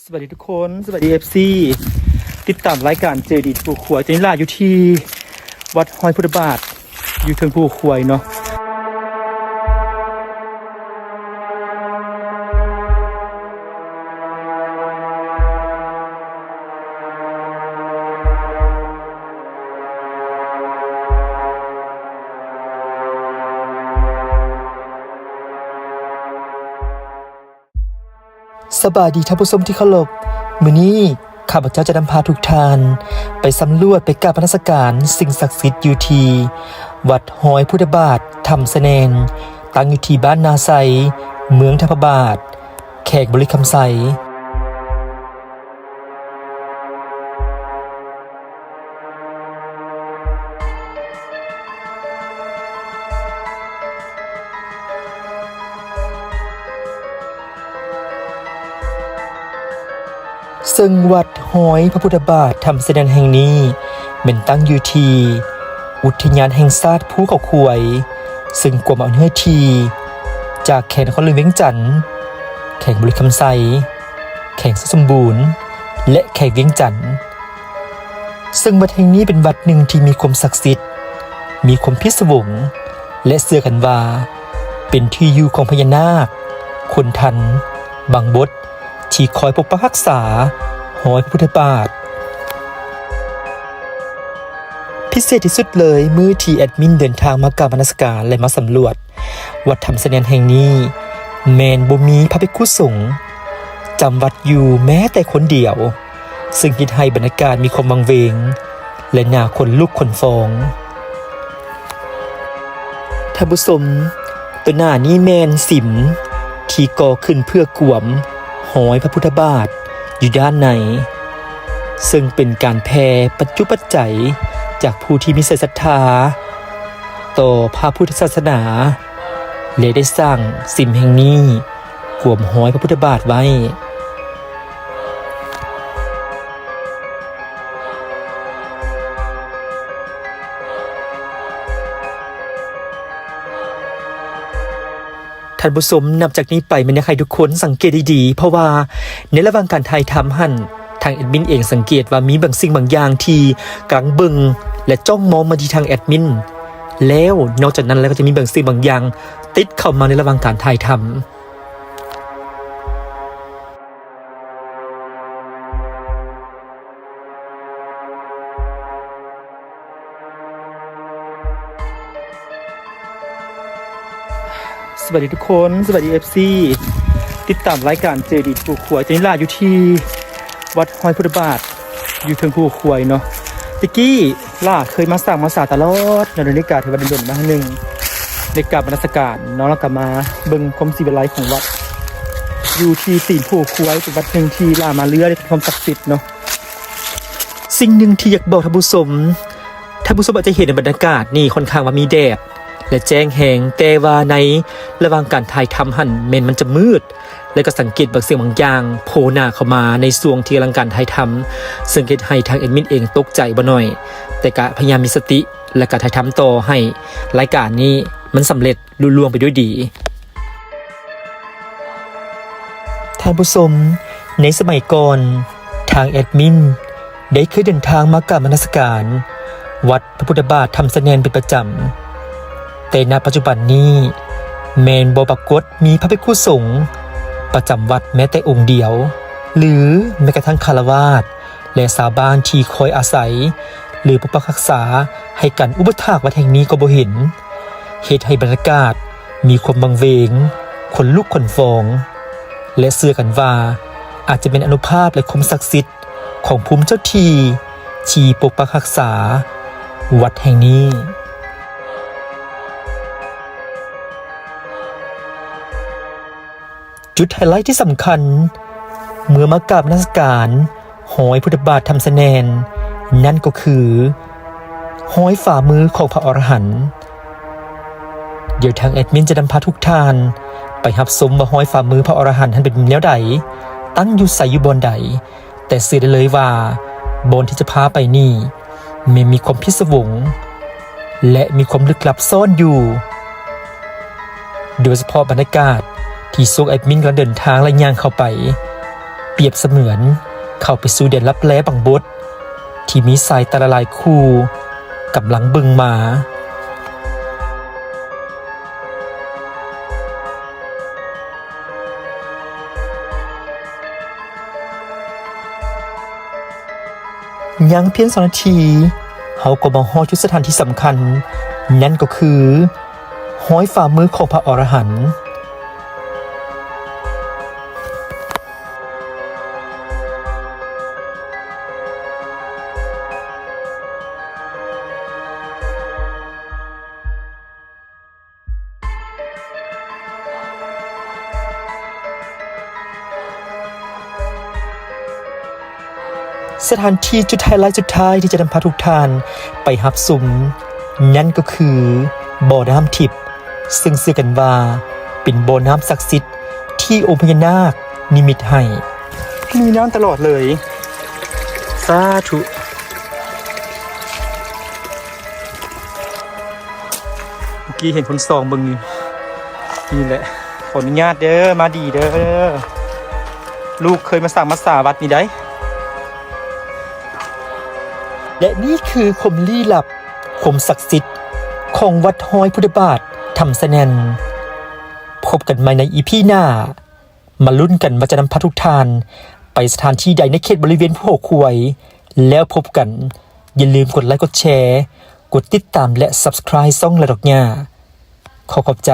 ສະບາຍດີທຸກຄົນ, ສະບາຍດີ ເອັຟຊີ ຕິດຕາມລາຍການເຈດີພູຄວາຍ. ຕອນນີ້ຫຼ້າຢູ່ທີ່ວັດຮອຍພຸດທະບາດ ຢູ່ເທິງພູຄວາຍເນາະ. ສະບາຍດີທ່ານຜູ້ຊົມທີ່ເຄົາລົບ, ມື້ນີ້ຂ້າພະເຈົ້າຈະນຳພາທຸກທ່ານໄປສຳຫຼວດ, ໄປກາບນະມັດສະການສິ່ງສັກສິດຢູ່ທີ່ວັດຮອຍພຸດທະບາດ ຖ້ຳສະແໜ່ງ, ຕັ້ງຢູ່ທີ່ບ້ານນາໄຊ, ເມືອງທ່າພະບາດ, ແຂວງບໍລິຄຳໄຊ. ເຊິ່ງວັດຮອຍພະພຸດທະບາດ ຖ້ຳສະແໜ່ງແຫ່ງນີ້ ແມ່ນຕັ້ງຢູ່ທີ່ອຸທະຍານແຫ່ງຊາດພູເຂົາຄວາຍ, ເຊິ່ງກວມເອົາເນື້ອທີ່ຈາກແຂວງນະຄອນຫຼວງວຽງຈັນ, ແຂວງບໍລິຄຳໄຊ, ແຂວງໄຊສົມບູນ ແລະ ແຂວງວຽງຈັນ. ເຊິ່ງວັດແຫ່ງນີ້ເປັນວັດໜຶ່ງທີ່ມີຄວາມສັກສິດ, ມີຄວາມພິດສະວົງ ແລະ ເຊື່ອກັນວ່າເປັນທີ່ຢູ່ຂອງພະຍານາກ, ຄົນທັນ, ບັງບົດ ທີ່ຄອຍປົກປັກຮັກສາຮອຍພະພຸດທະບາດ. ພິເສດທີ່ສຸດເລີຍ, ມື້ທີ່ແອດມິນເດີນທາງມາກາບນະມັດສະການ ແລະ ມາສຳຫຼວດ ວັດຖ້ຳສະແໜ່ງແຫ່ງນີ້ ແມ່ນບໍ່ມີພະພິກຂຸສົງຈຳວັດຢູ່ແມ້ແຕ່ຄົນດຽວ, ເຊິ່ງເຮັດໃຫ້ບັນຍາກາດມີຄວາມວັງເວງ ແລະ ໜ້າຂົນລຸກຂົນຟອງ. ທ່ານຜູ້ຊົມ, ໂຕໜ້ານີ້ແມ່ນສິມທີ່ກໍ່ຂຶ້ນເພື່ອກວມຮອຍພະພຸດທະບາດຢູ່ດ້ານໃນ, ເຊິ່ງເປັນການແຜ່ປັດຈຸປັດໄຈຈາກຜູ້ທີ່ມີໃຈສັດທາ ຕໍ່ພະພຸດທະສາສະໜາ ແລະ ໄດ້ສ້າງສິມແຫ່ງນີ້ກວມຮອຍພະພຸດທະບາດໄວ້. ທ່ານຜູ້ຊົມ, ນັບຈາກນີ້ໄປແມ່ນຢາກໃຫ້ທຸກຄົນສັງເກດດີໆ, ເພາະວ່າໃນລະຫວ່າງການຖ່າຍທຳຫັ້ນ, ທາງແອດມິນເອງສັງເກດວ່າມີບາງສິ່ງບາງຢ່າງທີ່ກຳລັງເບິ່ງ ແລະ ຈ້ອງມອງມາທີ່ທາງແອດມິນ, ແລ້ວນອກຈາກນັ້ນແລ້ວກໍຈະມີບາງສິ່ງບາງຢ່າງຕິດເຂົ້າມາໃນລະຫວ່າງການຖ່າຍທຳ. ສະບາຍດີທຸກຄົນ, ສະບາຍດີ ເອັຟຊີ ຕິດຕາມລາຍການເຈດີພູຄວາຍ. ຕອນນີ້ຫຼ້າຢູ່ທີ່ວັດຮອຍພຸດທະບາດ ຢູ່ເທິງພູຄວາຍເນາະ. ແຕ່ກີ້ຫຼ້າເຄີຍມາສ້າງມາສາຕະຫຼອດເນາະ, ດຽວນີ້ກະຖືວ່າດົນໆມາເທື່ອໜຶ່ງ ໄດ້ກາບນະມັດສະການເນາະ, ແລ້ວກໍມາເບິ່ງຄວາມສີວິໄລຂອງວັດ ຢູ່ທີ່ຕີນພູຄວາຍ, ເປັນວັດໜຶ່ງທີ່ຫຼ້າມາເລື້ອຍ, ເປັນຄວາມສັກສິດເນາະ. ສິ່ງໜຶ່ງທີ່ຢາກບອກທ່ານຜູ້ຊົມ, ທ່ານຜູ້ຊົມອາດຈະເຫັນໃນບັນຍາກາດນີ້ຄ່ອນຂ້າງວ່າມີແດດ ແລະ ແຈ້ງແຮງ, ແຕ່ວ່າໃນລະຫວ່າງການຖ່າຍທຳຫັ້ນແມ່ນມັນຈະມືດ, ແລະ ກໍສັງເກດບາງສິ່ງບາງຢ່າງໂຜ່ໜ້າເຂົ້າມາໃນຊ່ວງທີ່ກຳລັງການຖ່າຍທຳ, ເຊິ່ງເຮັດໃຫ້ທາງແອດມິນເອງຕົກໃຈບໍ່ໜ້ອຍ, ແຕ່ກະພະຍາຍາມມີສະຕິ ແລະ ກະຖ່າຍທຳຕໍ່ໃຫ້ລາຍການນີ້ມັນສຳເລັດລຸລ່ວງໄປດ້ວຍດີ. ທ່ານຜູ້ຊົມ, ໃນສະໄໝກ່ອນ, ທາງແອດມິນໄດ້ເຄີຍເດີນທາງມາກາບນະມັດສະການວັດພະພຸດທະບາດຖ້ຳສະແໜ່ງເປັນປະຈຳ, ແຕ່ນະປັດຈຸບັນນີ້ ແມ່ນບໍ່ປາກົດມີພະພິກຂຸສົງປະຈຳວັດແມ້ແຕ່ອົງດຽວ ຫຼື ແມ້ກະທັ່ງຄາລະວາດ ແລະ ຊາວບ້ານທີ່ຄອຍອາໄສ ຫຼື ປົກປັກຮັກສາໃຫ້ການອຸປະຖາກວັດແຫ່ງນີ້ກໍບໍ່ເຫັນ, ເຮັດໃຫ້ບັນຍາກາດມີຄວາມວັງເວງ, ຂົນລຸກຂົນຟອງ ແລະ ເຊື່ອກັນວ່າອາດຈະແມ່ນອານຸພາບ ແລະ ຄວາມສັກສິດຂອງພູມເຈົ້າທີ່ທີ່ປົກປັກຮັກສາວັດແຫ່ງນີ້. ຈຸດໄຮໄລທີ່ສຳຄັນເມື່ອມາກາບນະມັດສະການຮອຍພຸດທະບາດຖ້ຳສະແໜ່ງ ນັ້ນກໍຄືຮອຍຝ່າມືຂອງພະອໍລະຫັນ. ດຽວທາງແອດມິນຈະນຳພາທຸກທ່ານໄປຮັບຊົມວ່າຮອຍຝ່າມືພະອໍລະຫັນຫັ້ນເປັນແນວໃດ, ຕັ້ງຢູ່ໃສ, ຢູ່ບ່ອນໃດ. ແຕ່ເຊື່ອໄດ້ເລີຍວ່າບ່ອນທີ່ຈະພາໄປນີ້ແມ່ນມີຄວາມພິດສະວົງ ແລະ ມີຄວາມລຶກລັບຊ້ອນຢູ່, ໂດຍສະເພາະບັນຍາກາດທີ່ຊ່ວງແອດມິນກຳລັງເດີນທາງ ແລະ ຍ່າງເຂົ້າໄປ ປຽບສະເໝືອນເຂົ້າໄປສູ່ແດນລັບແລບັງບົດ ທີ່ມີສາຍຕາຫຼາຍໆຄູ່ກຳລັງເບິ່ງມາ. ຍັງພຽງສອງນາທີ ເຮົາກໍມາຮອດຈຸດສະຖານທີ່ສຳຄັນ, ນັ້ນກໍຄືຮອຍຝ່າມືຂອງພະອໍລະຫັນ. ສະຖານທີ່ຈຸດໄຮໄລສຸດທ້າຍທີ່ຈະນຳພາທຸກທ່ານໄປຮັບຊົມ ນັ້ນກໍຄືບໍ່ນ້ຳທິບ ເຊິ່ງເຊື່ອກັນວ່າເປັນບໍ່ນ້ຳສັກສິດທີ່ອົງພະຍານາກນິມິດໃຫ້. ມີນ້ຳຕະຫຼອດເລີຍ ສາທຸ. ເມື່ອກີ້ເຫັນຄົນສ່ອງເບິ່ງຢູ່ ນີ້ແຫຼະ ຂໍອະນຸຍາດເດີ ມາດີເດີ ລູກເຄີຍມາສ້າງມາສາວັດນີ້ໃດ໋. ແລະນີ້ຄືຄວາມລີ້ລັບ ຄວາມສັກສິດຂອງວັດຮອຍພຸດທະບາດ ຖ້ຳສະແໜ່ນ. ພົບກັນໃໝ່ໃນອີພີໜ້າ. ມາລຸ້ນກັນວ່າຈະນຳພາທຸກທ່ານໄປສະຖານທີ່ໃດໃນເຂດບໍລິເວນພູເຂົາຄວາຍ. ແລ້ວພົບກັນ. ຢ່າລືມກົດໄລ, ກົດແຊ, ກົດຕິດຕາມ ແລະ Subscribe ຊ່ອງລະດອກຫຍ້າ. ຂໍຂອບໃຈ.